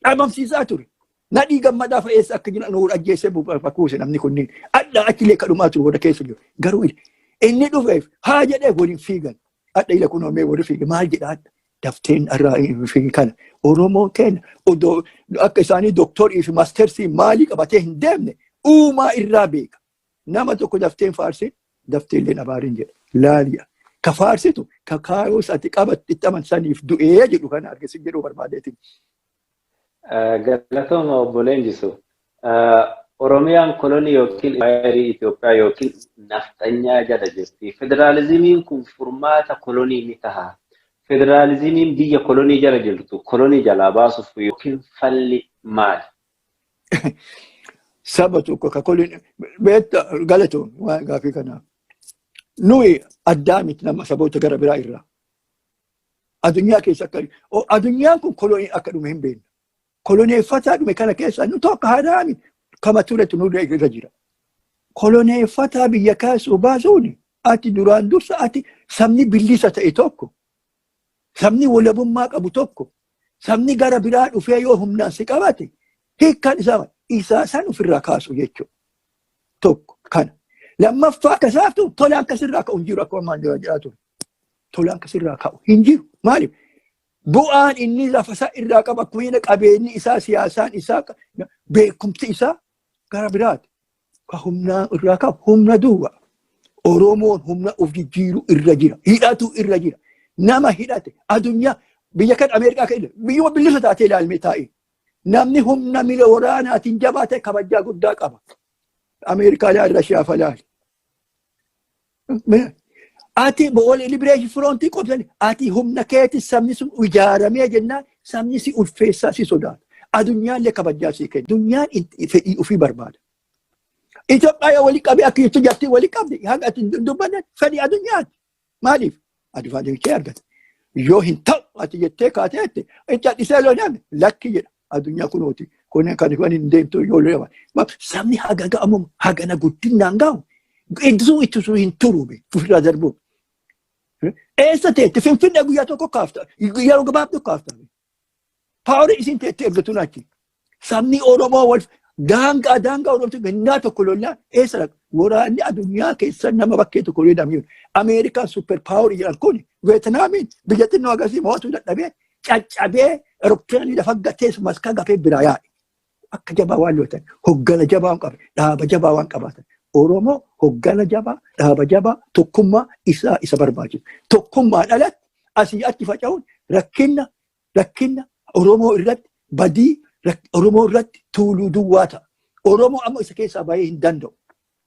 Dhabamsiisaa ture. Nadhii Gammadaa fa'a eessa akka jiran nuur ajjeesee fakkuuse namni kunniin. Adda achillee kadhumaa ture warra keessa jiru. Garuu inni dhufeef haa jedhee waliin fiigan. Adda ila kunoo mee warri fiige maal jedha adda. Dafteen irraa fiigi kana. Oromoo keenya odoo akka isaanii doktorii fi maastersii maalii qabatee hin deemne uumaa irraa beeka. Nama tokko dafteen faarsin daftee illee abaarin jedha. Laaliya. Ka faarsitu ka kaayoo ati qabatte itti amansaniif du'ee jedhu kana argisiif jedhuu barbaadeetiin. Galatooma obbo Leenjisu. Oromiyaan kolonii yookiin impaayerii Itoophiyaa yookiin nafxanyaa jala jirti. Federaalizimiin kun furmaata kolonii ni taha. Federaalizimiin biyya kolonii jala jirtu kolonii jalaa baasuuf yookiin falli maali? Saba tokko ka kolonii beekta galatoom waan gaafii kanaaf. Nuyi addaa miti nama saboota gara biraa irraa. Addunyaa keessa akka addunyaan kun kolonii akka dhume hin beeknu. Koloneeffataa dhume kana keessa nu tokko haraami kama turetu nurra irra jira. Koloneeffataa biyya kaasuu baasuun ati duraan dursa ati sabni bilisa ta'e tokko sabni walabummaa qabu tokko sabni gara biraa dhufee yoo humnaan si qabate hiikkaan isaa isaa san ofirraa kaasu jechuudha. Tokko kana. Lammaffaa akka isaaftu tolaan kasirraa ka'u hin jiru akkuma ammaan dura jedhaa ture. Tolaan kasirraa ka'u hin jiru. Maaliif? Bu'aan inni lafa isaa irraa qabu akkuma inni qabeenyi isaa siyaasaan isaa beekumsi isaa gara biraati. Ka humnaa irraa qabu humna duwwa. Oromoon humna of jijjiiru irra jira. Hidhatu irra jira. Nama hidhate addunyaa biyya kan Ameerikaa kan biyyuma bilisa taatee ilaalmee taa'e. Namni humna mila waraanaatiin jabaa ta'e kabajaa guddaa qaba. Ameerikaa laal Rashiyaa falaal. Ati wal liberation front qobsani ati humna keeti sabni sun ijaaramee jennaan sabni si ulfeessaa si sodaata. Addunyaallee kabajaa sii kenna. Addunyaan fedhii ofii barbaada. Itoophiyaa yoo walii qabee akka jettu jartii walii qabdi, haga ati hin dubbanne fedhii addunyaati. Maaliif? Advantage argata. Yoo hin ta'u ati jettee kaateette itti adhisee yoo nyaanne lakki jedha. Addunyaa kunooti. Kun kan kan hin deemtu yoo lama. Sabni haga ga'amu hagana guddinaan ga'u. Ittisuu ittisuu hin turube ofirraa darbu. Eessa teette? Finfinnee guyyaa tokko kaafta. Yeroo gabaabduu kaafta. Power isin teette ergatuun achi. Sabni Oromoo wal daangaa daangaa Oromoo gannaa tokko lollaan eessa dhaqa? Waraanni addunyaa keessa nama bakkee tokko illee namni. Ameerikaan super power jedhan kun Veetinaamiin biyya xinnoo agarsiisa mo'atuu dadhabee caccabee aeroplane lafa gatee maskaa gafee biraa yaa'e. Akka jabaa waan lootan, hoggana jabaa waan qaban, dhaaba jabaa waan qabaatan. Oromoo hoggana jabaa, dhaaba jabaa, tokkummaa isaa isa barbaachisa. Tokkummaan alatti asii achi faca'uun rakkina rakkina Oromoo irratti, badii Oromoo irratti tuuluu duwwaa ta'a. Oromoo amma isa keessaa bahee hin danda'u.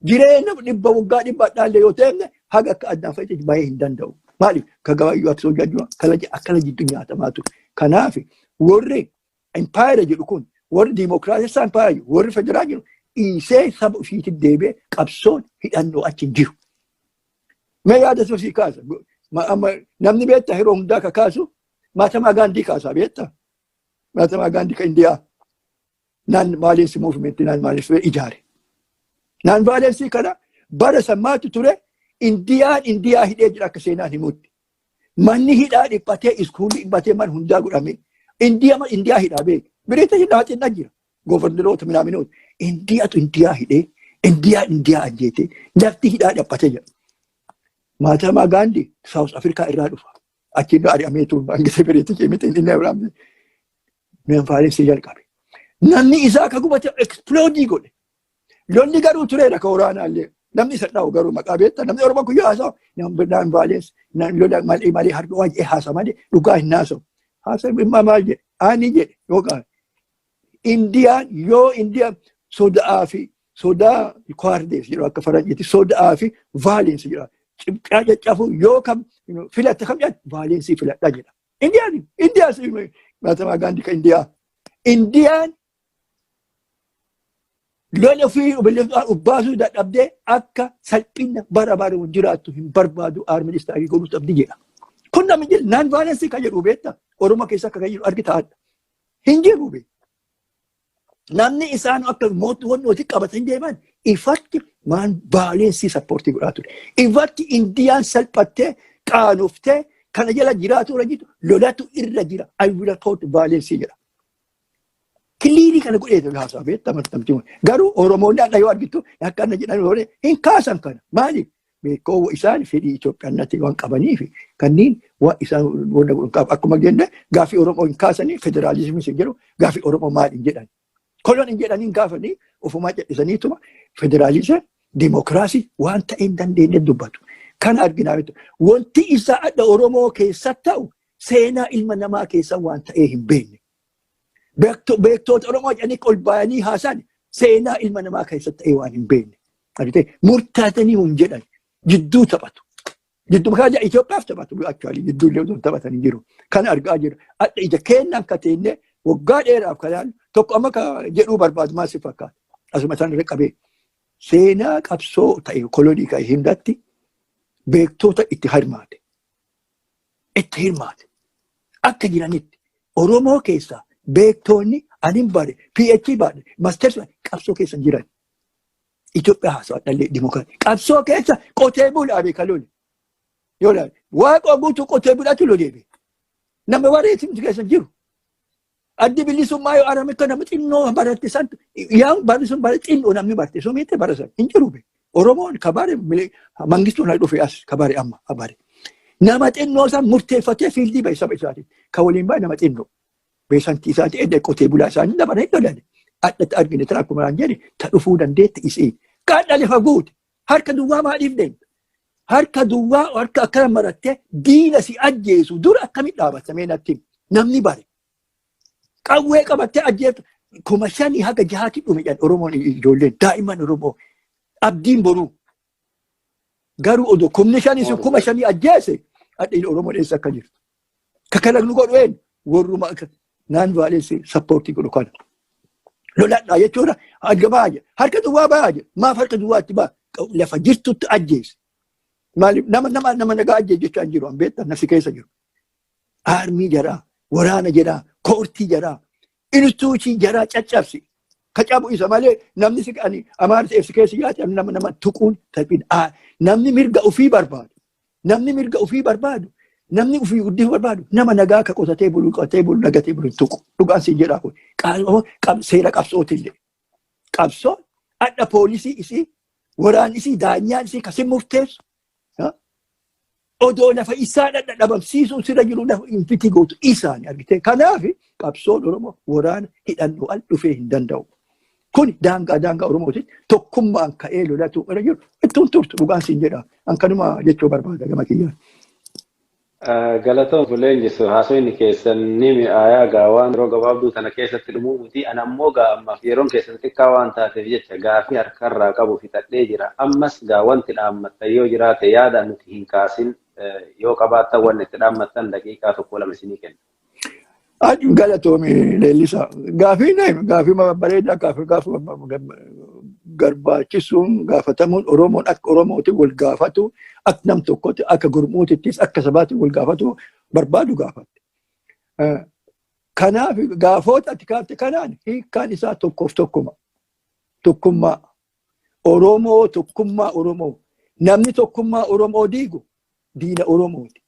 Jireenya 100 waggaa 100 dhaalle yoo ta'e haga akka addaan faca'e bahee hin danda'u. Maaliif? Ka gabayyuu akka hojjechuu akkana jidduu nyaatamaa ture. Kanaaf warri impaayera jedhu kun, warri diimokiraasii impaayera jedhu, warri federaa jedhu dhiisee saba ofiitti deebi'ee qabsoon hidhannoo achi hin jiru. Mee yaada sii kaasa. Amma namni beektaa yeroo hundaa ka kaasu Mahatma Gandhi kaasaa beektaa? Mahatma Gandhi ka Indiyaa non-violence movement, non-violence ijaare. Non-violence kana bara sammaatu ture. Indiyaan Indiyaa hidhee jira akka seenaan himutti. Manni hidhaa dhiphatee, iskuulli dhiphatee, man hundaa godhame. Indiyaa Indiyaa hidhaa beek. Biriitish hidhaa xinnaa jira. Governaroota minaaminoota. Indiyaatu Indiyaa hidhee, Indiyaa Indiyaa ajjeetee, lafti hidhaa dhiphatee jira. Mahatma Gandhi South Africa irraa dhufa. Achi irraa ari'amee ture Bangise Biriitish miti inni Abrahaam. Non-violence jalqabe. Namni isaa akka gubate explode godhe. Lolli garuu tureera ka waraanaallee. Namni isa dha'u garuu maqaa beektaa, namni Oromoo kun yoo haasa'u non-violence lola malee malee harka waa jedhee haasa malee dhugaa hin haasa'u. Haasa maal jedhe ani jedhe yookaan Indiyaan yoo Indiyaan sodaa fi sodaa cowardice jedhu, akka faranjiitti sodaa fi violence jedha. Cimcaa caccafuu yoo kam filatte kam jedhu violence filadha jedha. Indiyaan Indiyaan Mahatma Gandhi ka Indiyaa. Indiyaan lola ofii ubbaasuu dadhabdee akka salphina bara bara jiraattu hin barbaadu, army style godhuu dhabdi jedha. Kun namni jedhu non-violence kan jedhu beektaa, Oromoo keessa akka kan jedhu argitaadha. Hin jiru beekta. Namni isaan akka mootummoonni walitti qabatan deeman ifatti non-violence support godhaa ture. Ifatti Indiyaan salphattee qaanoftee kana jala jiraatu irra jirtu lolatu irra jira. I will support violence jedha. Clear kana godhee haasaa beektaa namti. Garuu Oromoonni hadha yoo argitu akka inni jedhan yoo hin kaasan kana. Maaliif? Beekoo isaan fedhii Itoophiyaannatti waan qabaniif kanneen waan isaan wanna godhan qabu. Akkuma jenne gaaffii Oromoo hin kaasanii, federaalizimii hin jedhu, gaaffii Oromoo maal hin jedhan. Kolon hin jedhanii gaafanii ofumaa callisaniituma federaalizimii dimokiraasii waan ta'e hin dandeenye dubbatu. Kana arginaa miti. Wanti isaa adda Oromoo keessa ta'u seenaa ilma namaa keessa waan ta'ee hin beekne. Beektoota Oromoo jedhanii ol bayanii haasan seenaa ilma namaa keessa ta'ee waan hin beekne. Argitee, murtaatanii hin jedhan, jidduu taphatu. Jidduu maqaa Itoophiyaaf taphatu, actually jidduu illee osoo taphatanii jiru. Kana argaa jiru. Adda ija keenyaan ka teennee waggaa dheeraaf kan ilaallu tokko amma ka jedhuu barbaadu maal si fakkaata? Asuma isaan irra qabee. Seenaa qabsoo ta'e kolonii ka'e hundatti beektoota itti hirmaate. Itti hirmaate. Akka jiranitti Oromoo keessaa beektoonni anin bare, PhD baadhe, masters qabsoo keessa jiran. Itoophiyaa haasawaa dhallee dimokiraasii. Qabsoo keessa qotee bulaa beeka lole. Yoo laale Waaqa guutuu qotee bulaatu lolee beeka. Nama wareetimti keessa jiru. Addi bilisummaa yoo arame akka nama xinnoo baratte san yaa barri sun bara xinnoo namni barte sun miite bara san hin jiru be. Oromoon kabare mangistuun dhufe as kabare amma kabare. Nama xinnoo san murteeffatee field bahe saba isaatiin. Ka waliin bahe nama xinnoo. Beesantii isaatii edda qotee bulaa isaanii dabara hin lolane. Addatti argine tana akkuma naan jedhe ta dhufuu dandeetti isii. Qaadha lafa guute harka duwwaa maaliif deemta? Harka duwwaa harka akkana marattee diina si ajjeesu dura akkamitti dhaabatamee natti himi? Namni bare. Qawwee qabattee ajjeeftu 5,000 haga 6tti dhume jedhan Oromoon, ijoolleen daa'imman Oromoo abdiin boruu. Garuu odoo 5,000 sun 5,000 ajjeese adda Oromoon eessa akka jirtu. Ka kana nu godhu eenyu? Warruma akka Non violence support godhu kana. Loladhaa jechuudha. Harka bahaa jira. Harka duwwaa bahaa jira. Maaf harka duwwaatti baha? Lafa jirtutti ajjeese. Maaliif nama nagaa ajjeese jechaa hin jiru. An beektaa nafsi keessa jiru. Army jaraa, waraana jaraa, court jaraa, institution jaraa caccabsi. Ka cabu isa malee namni si ani Amaara ta'eef si keessa yaate nama tuquun salphina. Namni mirga ofii barbaadu. Namni mirga ofii barbaadu. Namni ofii guddisuu barbaadu. Nama nagaa ka qotatee bulu, qotee bulu, nagatee bulu tuqu. Dhugaan siin jedhaa kun. Seera qabsootillee. Qabsoon adda poolisii isii, waraan isii, daanyaan isii kasin murteessu. Odoo lafa isaa dhadhabamsiisuun sirra jiru lafa infitii gootu isaani argite. Kanaaf qabsoon Oromoo waraana hidhannoo al dhufee hin danda'u. Kun daangaa daangaa Oromooti. Tokkummaan ka'ee lolatu irra jiru ittuun turtu, dhugaan siin jedha. An kanuma jechuu barbaada gama kiyyaan. Galatoon Leenjisu, haasofni keessan ni mi'aayaa. Gaa waan yeroo gabaabduu tana keessatti dhumuu miti. Ana ammoo gaa ammaaf yeroon keessan xiqqaa waan taateef jecha gaafii harkarraa qabu fixadhee jira. Ammas gaa wanti dhaammattan yoo jiraate, yaada nuti hin kaasin yoo qabaattan, wanni itti dhaammattan daqiiqaa tokko lama isinii kenna. Ati galatoome leellisaa. Gaafii gaafii bareedaa, gaafii gaafa garbaachisuun gaafatamuun Oromoon akka Oromooti wal gaafatu, akka nam tokkotti, akka gurmuutittis, akka sabaatti wal gaafatu barbaadu gaafatte. Kanaaf gaafoota ati kaafte kanaan hiikkaan isaa tokkoof tokkuma. Tokkummaa. Oromoo, tokkummaa Oromoo. Namni tokkummaa Oromoo diigu diina Oromooti.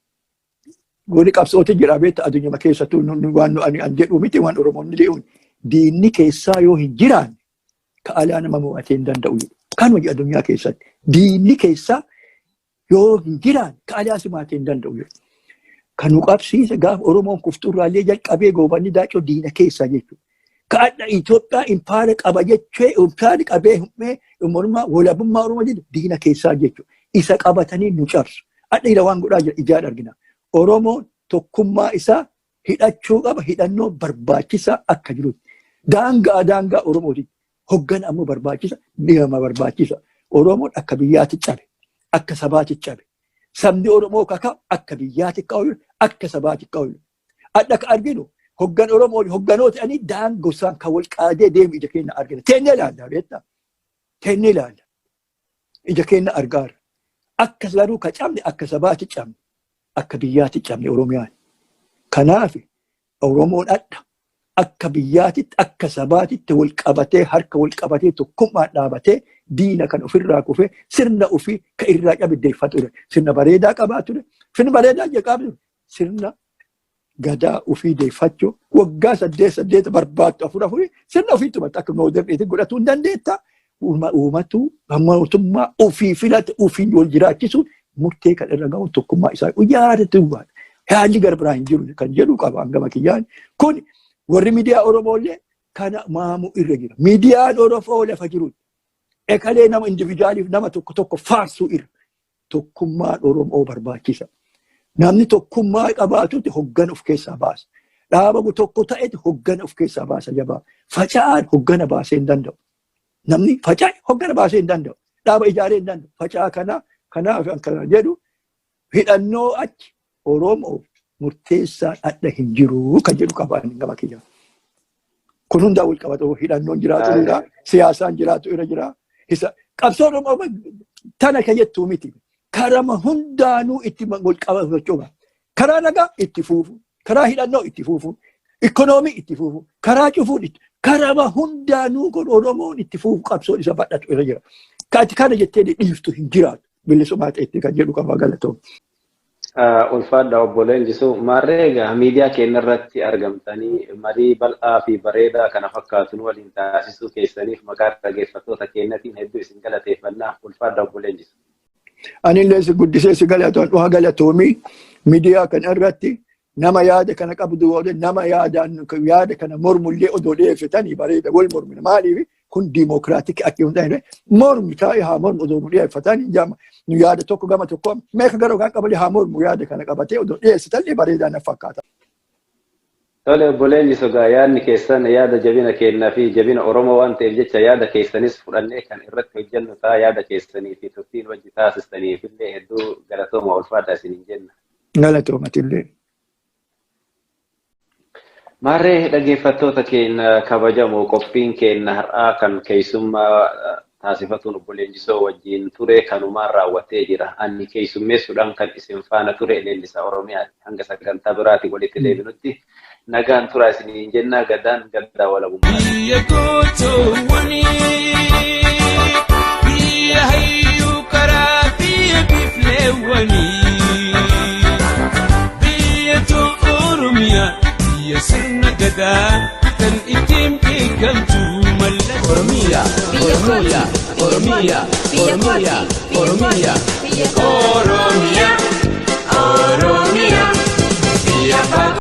Gooni qabsooti jira beekta, addunyaa keessattuu waan ani an jedhu miti, waan Oromoonni jedhuun diinni keessaa yoo hin jiraanne ka alaa nama mo'atee hin danda'u jedhu. Kanuma jedhu, addunyaa keessatti. Diinni keessaa yoo hin jiraanne ka alaa si mo'atee hin danda'u jedhu. Kan nu qabsiise gaafa Oromoon kufturraallee jalqabee Goobanni Daacoo diina keessaa jechuudha. Ka adda Itoophiyaa impaara qaba jechee, impaara qabee humnee mormaa walabummaa Oromoo jedhu diina keessaa jechuudha. Isa qabatanii nu cabsu. Adda ila waan godhaa jira ijaan argina. Oromoon tokkummaa isaa hidhachuu qaba, hidhannoo barbaachisaa akka jirutti. Daangaa daangaa Oromooti. Hoggana ammoo barbaachisa, dhimma barbaachisa. Oromoon akka biyyaatti cabe, akka sabaatti cabe. Sabni Oromoo kaka akka biyyaatti ka'u, akka sabaatti ka'u. Adda ka arginu hoggan Oromoo hogganoota ta'anii daangosaan kan wal qaadee deemu ija keenya argina. Teennee ilaalla beektaa? Teennee ilaalla. Ija keenya argaara. Akka garuu ka cabne akka sabaatti cabne, akka biyyaatti cabne Oromiyaan. Kanaaf Oromoon adda akka biyyaatitti, akka sabaatitti wal qabatee, harka wal qabatee, tokkummaan dhaabatee, diina kan ofirraa kufee sirna ofii ka irraa cabe deeffatu ture. Sirna bareedaa qabaa ture. Sirna bareedaa qabaa ture. Sirna gadaa ofii deeffachuu waggaa saddeet saddeet barbaaddu, afur afurii sirna ofii tumatti akka moderniitti godhatuu hin dandeetta. Uumatu mootummaa ofii filate ofii wal jiraachisuun murtee kan irra gahu tokkummaa isaa yaadatu dhugaadha. Haalli gara biraa hin jiru kan jedhu qaba hangama kiyyaan. Kun warri miidiyaa Oromoo illee kana maamuu irra jira. Miidiyaan Oromoo lafa jiru ekalee nama individualiif nama tokko tokko faarsuu irra tokkummaan Oromoo barbaachisa. Namni tokkummaa qabaatutti hoggana of keessaa baasa. Dhaaba tokko ta'etti hoggana of keessaa baasa jabaa. Faca'aan hoggana baasee hin danda'u. Namni faca'e hoggana baasee hin danda'u. Dhaaba ijaaree hin danda'u. Faca'aa kana kanaaf kana jedhu hidhannoo achi Oromoof murteessaan adda hin jiru kan jedhu qaba gama kiyya. Kun hundaa wal qabatu, hidhannoon jiraatu irra, siyaasaan jiraatu irra jira. Isa qabsoon Oromoo tana kan jettuu miti. Karama hundaanuu itti wal qabatu jechuudha. Karaa nagaa itti fuufu, karaa hidhannoo itti fuufu, ikoonoomii itti fuufu, karaa cufuun itti karama hundaanuu kun Oromoon itti fuufu, qabsoon isa badhatu irra jira. Kaati kana jettee dhiiftu hin jiraatu. Bilisummaa ta'etti kan jedhu qaba, galatoom. Ulfaadha obbo Leenjisuu. Maarree egaa miidiyaa keenya irratti argamtanii marii bal'aa fi bareedaa kana fakkaatu nu waliin taasisuu keessaniif maqaa dhaggeeffattoota keenyatiin hedduu isin galateeffannaa. Ulfaadha obbo Leenjisuu. Anillee si guddisee si galatoon dhuha, galatoomii. Miidiyaa kana irratti nama yaada kana qabdu, nama yaadaan yaada kana mormullee odoo dhiyeessitanii bareeda. Wal mormina, maaliif kun democratic akka hin taane mormi taa'ee haa mormu, odoo nu dhiyeeffatanii jama nu yaada tokko gama tokko meeqa gara kan qabalee haa mormu, yaada kana qabatee odoo dhiyeessitallee bareedaa na fakkaata. Tole obbo Leenjisoo, egaa yaadni keessan yaada jabina keenyaa fi jabina Oromoo waan ta'eef jecha yaada keessanis fudhannee kan irratti hojjennu ta'a. Yaada keessanii fi turtiin wajji taasistaniif illee hedduu galatooma, ulfaadha isiniin jenna. Galatoomatillee. Maarree, dhaggeeffattoota keenya kabajamoo, qophiin keenya har'aa kan keessummaa taasifatuun obbo Leenjisoo wajjin ture kanumaan raawwatee jira. Ani keessummeessuudhaan kan isin faana ture Leellisaa Oromiyaati. Hanga sagantaa biraati walitti deebinutti nagaan tura isiniin jenna. Gadaan gaddaa walabummaa. Biyya gootoowwanii, biyya hayyuu karaa, biyya biifleewwanii, biyya Oromiyaa, biyya sirna gadaa kan ittiin beekamtu mallattoo. Oromiyaa, Oromiyaa, Oromiyaa, Oromiyaa, Oromiyaa, Oromiyaa, Oromiyaa, biyya.